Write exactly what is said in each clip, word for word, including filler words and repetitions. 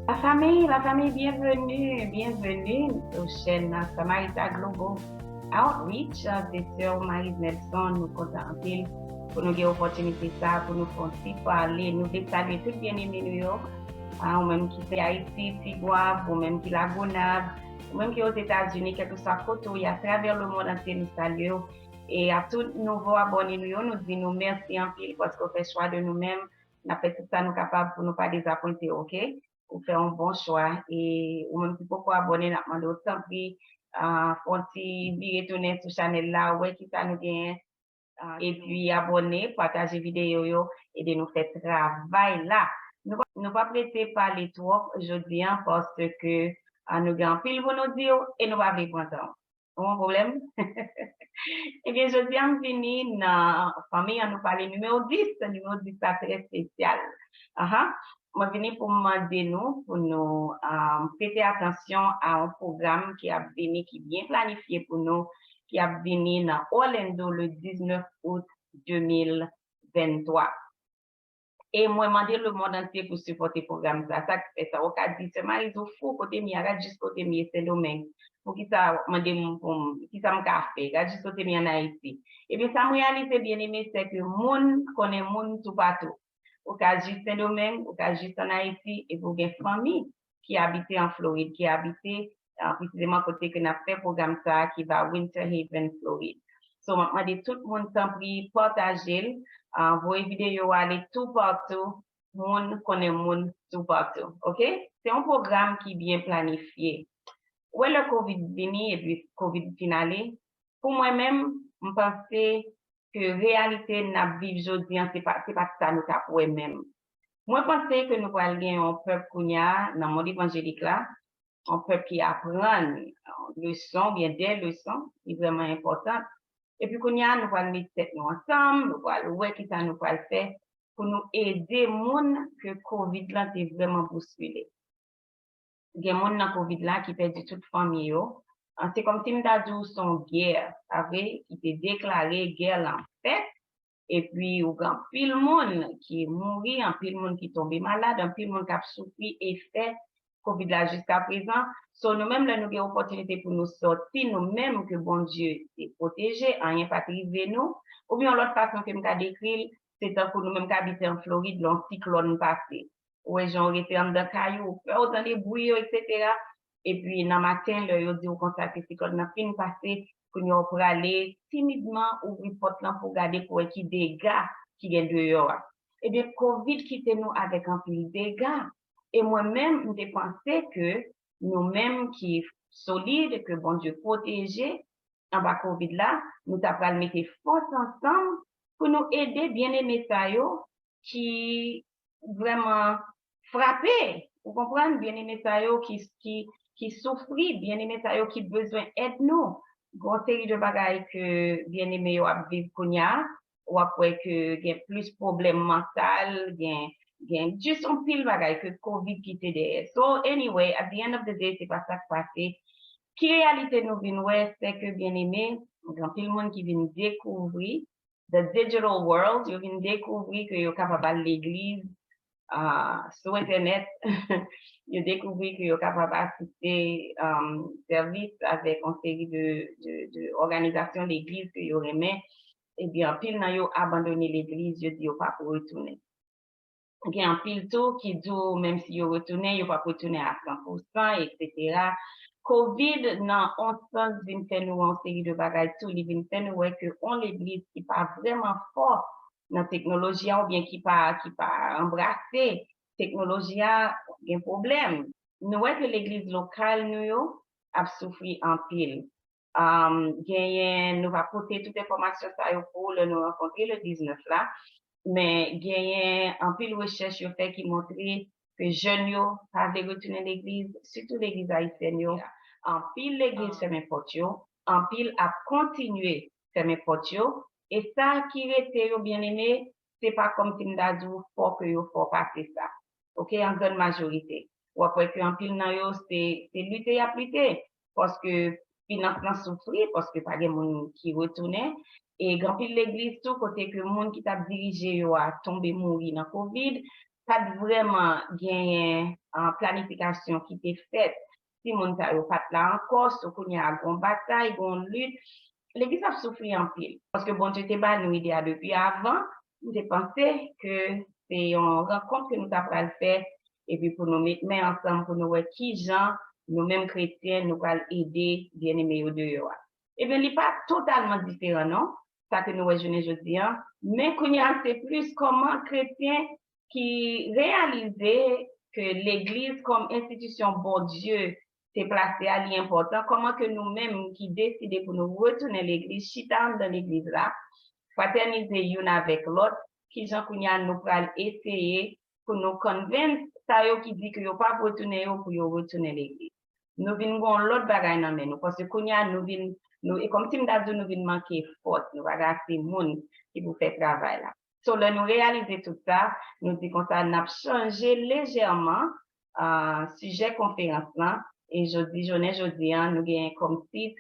La famille, la famille, bienvenue, bienvenue au chaîne Samarita Global Outreach. C'est sœur Marie Nelson, nou kontan anpil pou nou gen opòtinite sa pou nou fè yon ti pale. Nou vle salye tout byeneme nou yo. Ah, ou menm ki se Ayiti, Tigwav, ou menm ki Lagonab, ou menm ki Ozetazini, kèlkeswa kote ou ye, atravè lemonn antye nou salye w. E a tout nouvo abòne nou yo, nou di nou mèsi anpil paske w fè chwa de nou menm. N ap fè tout sa nou kapab pou nou pa dezapwente w, oke? Ou fè yon bon chwa. E ou menm ki poko abòne, n ap mande w tanpri, ah, fè yon ti vire tounen sou chanèl la, wè kisa nou genyen. Ah, epi abòne, pataje videyo yo, ede nou fè travay la. Nou pa, nou p ap rete pale twòp jodi a paske, ah, nou gen anpil pou nou di w e nou pa vle pran tan w. Ou gen pwoblèm? Ebyen, jodi a m vini nan Fanmi an nou pale nimewo dis, nimewo dis la trè espesyal. Aha. Mwen vini pou m mande nou, pou nou, ah, prete atansyon a yon pwogram ki ap vini, ki byen planifye pou nou, ki ap vini nan Orlando le diznèf out de mil venntwa. E mwen mande lemonn antye pou sipòte pwogram sa. Sa k fè sa? Ou ka di, "Sè Marie, ou fou, kote m ye a, gad jis kote m ye, Sendomeng. Poukisa w ap mande m pou m, kisa m ka fè? Gad jis kote m ye ann Ayiti." Ebyen, sa m reyalize, byeneme, se ke moun konnen moun toupatou. Ou ka jis Sendomeng, ou ka jis ann Ayiti, epi w gen fanmi ki abite an Florid, ki abite, ah, presizeman kote ke n ap fè pwogram sa a, ki va Winter Haven, Florid. So, m ap mande tout moun, tanpri, pataje l, ah, voye videyo a ale toupatou, moun konnen moun toupatou, oke? Se yon pwogram ki byen planifye. Ou wè lè Covid vini epi Covid fin ale, pou mwen menm, m panse ke reyalite n ap viv jodi an, se pa, se pa sa nou t ap wè menm. Mwen panse ke nou pral gen yon pèp kounye a nan mond evanjelik la, yon pèp ki aprann leson, oubyen de leson ki vrèman enpòtan. Epi kounye a, nou pral met tèt nou ansanm, nou pral wè kisa nou pral fè pou nou ede moun ke Covid lan te vrèman bouskile. Gen moun nan Covid la ki pèdi tout fanmi yo. Ah, se kòmsi m ta di w se yon gè, sa vre, ki te deklare, gè lan fèt, epi ou gen anpil moun ki mouri, anpil moun ki tonbe malad, anpil moun k ap soufri efè Covid la jiska prezan. So, nou menm, lè nou gen opòtinite pou nou sòti, nou menm ke Bondye te pwoteje, anyen pa t rive nou, oubyen yon lòt fason ke m ka dekri l, se tankou nou menm k abite an Florid, lè yon siklòn pase. Ou wè jan w rete anndan kay ou, ou pè, ou tande bri yo, etsetera. Epi nan maten, lè yo di w konsa ke siklòn nan fin pase, kounye a w prale timidman ouvri pòt lan pou w gade pou w wè ki dega ki gen deyò a. Ebyen, Covid kite nou avèk anpil dega. E mwen menm, m te panse ke nou menm ki solid, ke Bondye pwoteje anba Covid la, nou ta pral mete fòs ansanm pou nou ede byeneme sa yo ki vrèman frape, ou konprann, byeneme sa yo ki, ki, ki soufri, byeneme sa yo ki bezwen èd nou. Gon seri de bagay ke byeneme yo ap viv kounye a, w ap wè ke gen plis pwoblèm mantal, gen, gen jis yon pil bagay ke Covid kite dèyè. So, anyway, at the end of the day, se pa sa k pase. Ki reyalite nou vin wè, se ke byeneme, gen anpil moun ki vin dekouvri the digital world, yo vin dekouvri ke yo kapab al legliz, ah, sou entènèt, yo dekouvri ke yo kapab asiste, um, sèvis avèk yon seri de, de, de òganizasyon legliz ke yo renmen. Ebyen, anpil nan yo abandone legliz, yo di yo p ap retounen. Gen anpil tou ki di w, menm si yo retounen, yo p ap retounen a san pou san, etsetera. Covid, nan yon sans, vin fè nou wè yon seri de bagay tou. Li vin fè nou wè ke yon legliz ki pa vrèman fò nan teknoloji a oubyen ki pa, ki pa anbrase teknoloji a, gen pwoblèm. Nou wè ke legliz lokal nou yo ap soufri anpil. Um, genyen, nou va pote tout enfòmasyon sa yo pou ou lè nou rankontre le diznèf la. Men genyen anpil rechèch yo fè ki montre ke jèn yo pa vle retounen legliz, sitou legliz ayisyèn yo. Anpil legliz fèmen pòt yo, anpil ap kontinye fèmen pòt yo. E sa ki rete yo, byeneme, se pa kòmsi m ta di w fò ke yo fò pase sa. Oke, an grann majorite. W ap wè ke anpil nan yo, se, se lite y ap lite. Paske finans lan soufri, paske pa gen moun ki retounen. E gen anpil legliz tou, kote ke moun ki t ap dirije yo a tonbe mouri nan Covid. pa t vrèman genyen planifikasyon ki te fèt. Timoun sa yo pa t la ankò, so kounye a gen yon batay, gen yon lit. Legliz ap soufri anpil. Paske Bondye te ba nou ide a depi avan, nou te panse ke se yon rankont ke nou ta pral fè, epi pou nou met men ansanm, pou nou wè kijan nou menm kretyen, nou pral ede byenneme yo deyò a. Ebyen, li pa totalman diferan, non, sa ke nou wè jounen jodi a. Men kounye a, se plis kòman kretyen ki reyalize ke legliz kòm enstitisyon Bondye te plase a, li enpòtan, kòman ke nou menm ki deside pou nou retounen legliz, chita anndan legliz la, fratènize youn avèk lòt, kijan kounye a nou pral eseye pou nou convince sa yo ki di ke yo p ap retounen yo pou yo retounen legliz. Nou vin gen yon lòt bagay nan men nou, paske kounye a nou vin, nou, e kòmsi m ta di w nou vin manke fòs, nou pa gen ase moun ki pou fè travay la. So, lè nou reyalize tout sa, nou di konsa n ap chanje lejèman uh, sijè konferans lan. E jodi, jounen jodi an, nou genyen kòm tit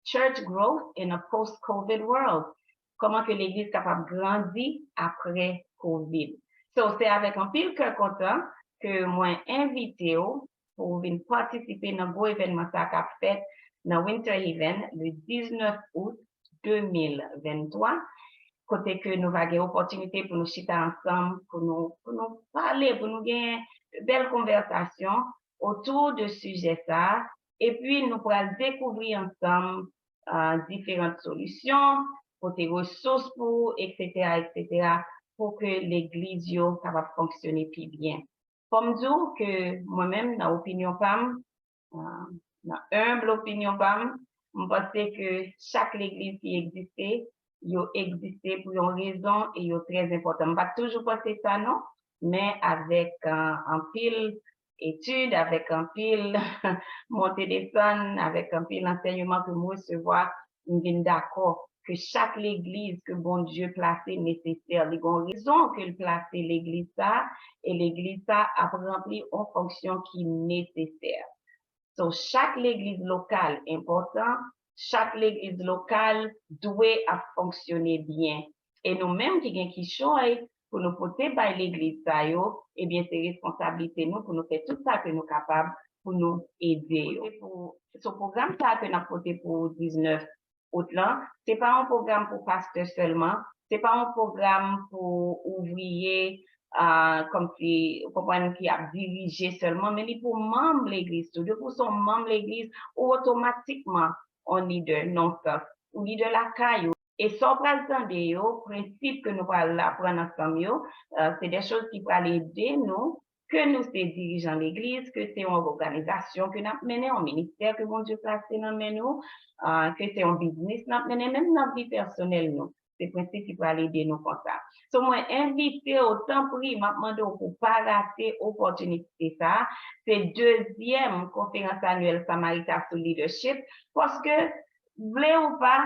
Church Growth in a Post-COVID World. Kòman ke legliz kapab grandi apre COVID. So, se avèk anpil kè kontan ke mwen envite w pou w vin patisipe nan gwo evènman sa k ap fèt nan Winter Haven le diznèf out de mil venntwa, kote ke nou va gen opòtinite pou nou chita ansanm, pou nou, pou nou pale, pou nou gen bèl konvèsasyon otou de sijè sa a, epi nou pral dekouvri ansanm uh, diferan solisyon, pote resous pou, etsetera, etsetera, pou ke legliz yo kapab fonksyone pi byen. Fò m di w ke mwen menm, nan opinyon pa m, uh, nan enb opinyon pa m, m panse ke chak legliz ki egziste, yo egziste pou yon rezon e yo trè enpòtan. M pa t toujou panse sa non, men avèk uh, anpil etid, avèk anpil monte desann, avèk anpil ansèyman ke m resevwa, m vin dakò ke chak legliz ke Bondye plase nesesè. Li gen yon rezon ke l plase legliz sa, e legliz sa ap ranpli yon fonksyon ki nesesè. So, chak legliz lokal enpòtan, chak legliz lokal dwe ap fonksyone byen. E nou menm ki gen kichòy pou nou pote bay legliz sa yo, ebyen se responsablite nou pou nou fè tout sa ke nou kapab pou nou ede yo. So, pwogram sa ke n ap pote pou diznèf out lan, se pa yon pwogram pou pastè sèlman, se pa yon pwogram pou ouvriye, uh, kòmsi, ou konprann, ki ap dirije sèlman, men li pou manm legliz tou. Depi w se yon manm legliz, ou otomatikman yon lidè, nan yon sans. Ou lidè lakay ou. E sa w pral tande yo, prensip ke nou pral aprann ansanm yo, uh, se de choz ki pral ede nou, ke nou se dirijan legliz, ke se yon òganizasyon ke n ap mennen, yon ministè ke Bondye plase nan men nou, uh, ke se yon biznis n ap mennen, menm nan vi pèsonèl nou. Se prensip ki pral ede nou konsa. So, mwen envite w, tanpri, m ap mande w pou w pa rate opòtinite sa. Se dezyèm konferans anyèl Samarita sou leadership, paske, vle ou pa,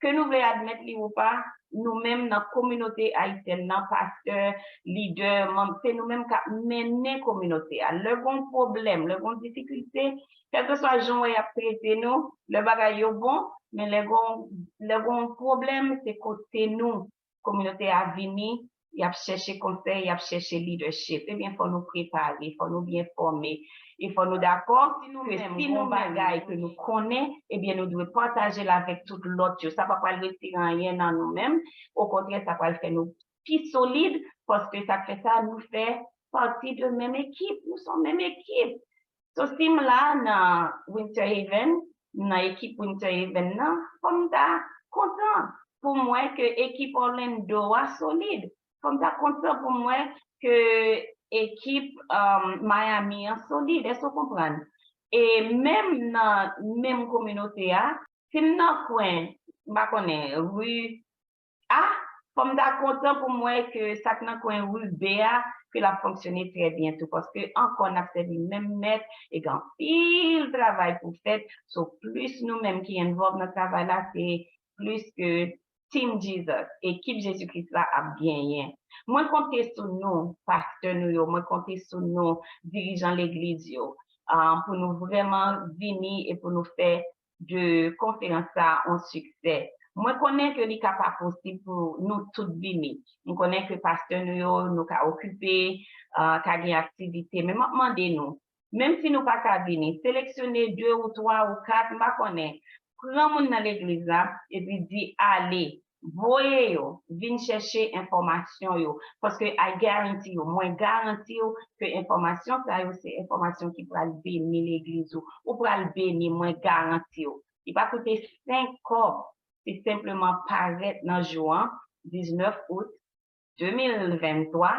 ke nou vle admèt li ou pa, nou menm nan kominote ayisyèn nan, pastè, lidè, manm, se nou menm k ap mennen kominote a. Lè gen yon pwoblèm, lè gen yon difikilte, kèlkeswa jan w wè y ap trete nou, lè bagay yo bon, men lè gen yon, lè gen yon pwoblèm, se kote nou, kominote a vini, y ap chèche konsèy, y ap chèche leadership. Ebyen, fò nou prepare, fò nou byen fòme. E fò nou dakò ke si nou menm gen yon bagay ke nou konnen, ebyen, nou dwe pataje l avèk tout lòt yo. Sa pa pral retire anyen nan nou menm. Okontrè, sa pral fè nou pi solid, paske sa k fè sa, nou fè pati de menm ekip. Nou se yon menm ekip. So, si m la nan Winter Haven, nan ekip Winter Haven nan, fò m ta kontan pou m wè ke ekip Orlando a solid. Fò m ta kontan pou m wè ke ekip, um, Miami an solid. Èske w konprann? E menm nan menm kominote a, si m nan kwen, m pa konnen, ri A, fò m ta kontan pou m wè ke sa k nan kwen ri B a, ke l ap fonksyone trè byen tou, paske ankò n ap sèvi menm mèt, e gen anpil travay pou fèt. So, plis nou menm ki envolve nan travay la, se plis ke Team Jesus, ekip Jezi Kris la ap genyen. Mwen konte sou nou, pastè nou yo, mwen konte sou nou, dirijan legliz yo, ah, pou nou vrèman vini e pou nou fè de konferans sa a yon siksè. Mwen konnen ke li ka pa posib pou nou tout vini. M konnen ke pastè nou yo, nou ka okipe, uh, ka gen aktivite, men m ap mande nou, menm si nou pa ka vini, seleksyone de ou twa ou kat, m pa konnen, pran moun nan legliz la, epi di, ale, voye yo vin chèche enfòmasyon yo, paske I guarantee you, mwen garanti w ke enfòmasyon sa yo se enfòmasyon ki pral beni legliz ou, ou pral beni, mwen garanti w. Li pa koute senk kòb, se senpleman parèt nan jou an, diznèf out de mil venntwa,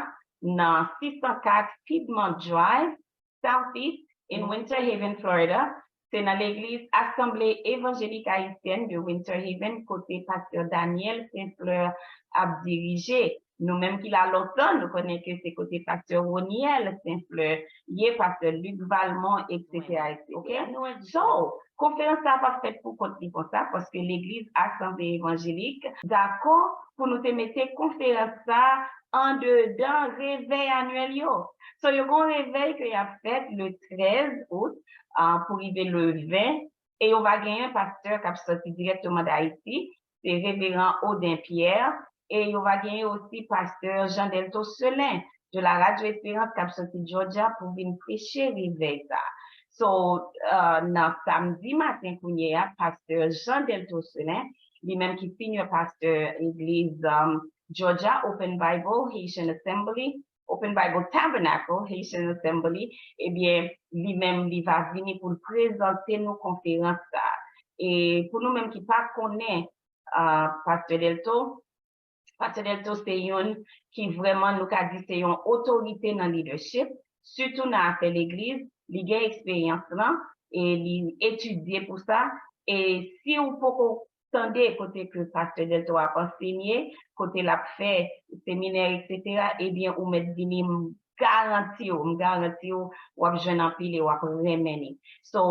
nan sis san kat Piedmont Drive, Southeast, in Winter Haven, Florida. Se nan legliz Asanble Evanjelik Ayisyèn de Winter Haven, kote pastè Daniel Saint Fleur ap dirije. Nou menm ki la lontan, nou konnen ke se kote pastè Roniel Saint Fleur ye, pastè Luc Valmont, et cetera, et cetera. So, konferans sa pa fèt pou kont li konsa, paske legliz Asanble Evanjelik dakò pou nou te mete konferans sa andedan revèy anyèl yo. So, yo gon revèy ke y ap fèt le trèz out, uh, pou rive le ven, e yo va genyen pastè k ap soti dirèkteman d Ayiti, se Reveran Auden Pierre, e yo va genyen osi pastè Jean Delto Selin de la Radio Espérance k ap soti Georgia pou vin preche revèy sa. So, uh, nan samdi maten kounye a, pastè Jean Delto Selin, li menm ki senior pastor egliz um, Georgia Open Bible Haitian Assembly, Open Bible Tabernacle Haitian Assembly, ebyen, li menm li va vini pou l prezante nou konferans sa. E pou nou menm ki pa konnen uh, pastè Delto, pastè Delto se youn ki vrèman nou ka di se yon otorite nan leadership, sitou nan afè legliz, li gen eksperyans lan, e li etidye pou sa, e si w poko tande kote ke pastè Delto ap ansenye, kote l ap fè seminè, et cetera, ebyen, ou mèt vini, m garanti w, m garanti w, w ap jwenn anpil e w ap renmen li. So,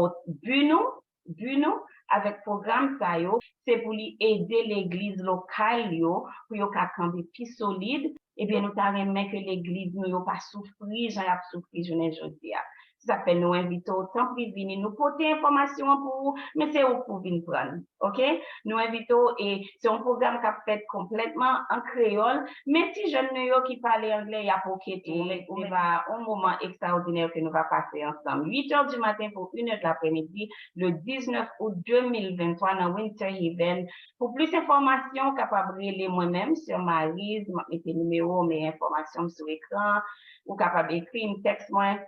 bi nou, bi nou, avèk pwogram sa yo, se pou li ede legliz lokal yo, pou yo ka kanpe pi solid, ebyen, nou ta renmen ke legliz nou yo pa soufri jan y ap soufri jounen jodi a. Se sa k fè nou envite w, tanpri vini, nou pote enfòmasyon an pou ou, men se ou k pou vin pran l, oke? Nou envite w, e se yon pwogram k ap fèt konplètman an kreyòl, men ti jèn nou yo ki pale anglè, y ap oke tou. Men se va yon moman ekstraòdinè ke nou va pase ansanm. Uit è di maten pou inè de laprèmidi, le diznèf out de mil venntwa nan Winter Haven. Pou plis enfòmasyon, ou kapab rele mwen menm, Sè Mariz, m ap mete nimewo m e enfòmasyon m sou ekran. Ou kapab ekri m, tèks mwen,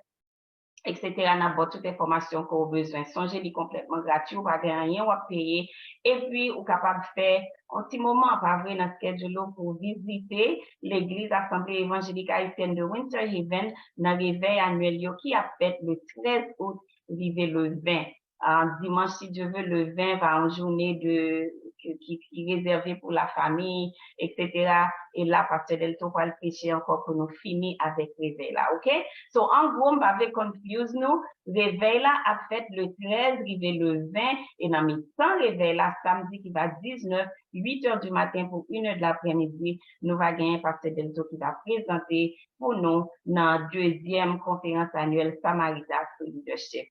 et cetera. N ap ba w tout enfòmasyon ke w bezwen. Sonje, li konplètman gratui, ou pa gen anyen w ap peye. Epi, ou kapab fè yon ti moman, pa vre, nan schedule ou pou vizite legliz Asanble Evanjelik Ayisyèn de Winter Haven nan revèy anyèl yo ki ap fèt le trèz out rive le ven. Ah, dimanch, si Dye ve, le ven va yon jounen de, ki, ki, ki rezève pou lafanmi, et cetera. E la, pastè Delto pral preche ankò pou nou fini avèk revèy la, oke? So, an gwo, m pa vle confuse nou, revèy la ap fèt le trèz rive le ven, e nan mitan revèy la, samdi ki va diznèf, uit è di maten pou inè de laprèmidi, nou va genyen pastè Delto ki va prezante pou nou nan dezyèm konferans anyèl Samarita sou Leadership.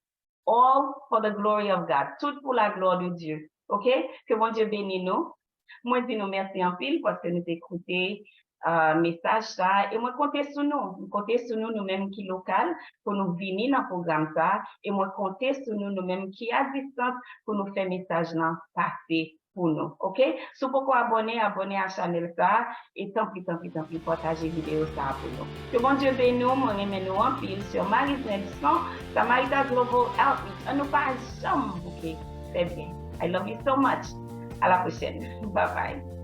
All for the glory of God. Tout pou la glwa de Dye. Oke? Ke Bondye beni nou. Mwen di nou mèsi anpil paske nou te koute uh, mesaj sa. E mwen konte sou nou. Mwen konte sou nou, nou menm ki lokal, pou nou vini nan pwogram sa. E mwen konte sou nou, nou menm ki a distans, pou nou fè mesaj lan pase pou nou, oke? Si w poko abòne, abòne a chanèl sa a, e tanpri, tanpri, tanpri, pataje videyo sa a pou nou. Ke Bondye beni w, mwen renmen nou anpil. Sè Marise Nelson, Samarita Global Outreach. An nou pa janm bouke. Trè byen. I love you so much. A la pwochèn. Bye bye.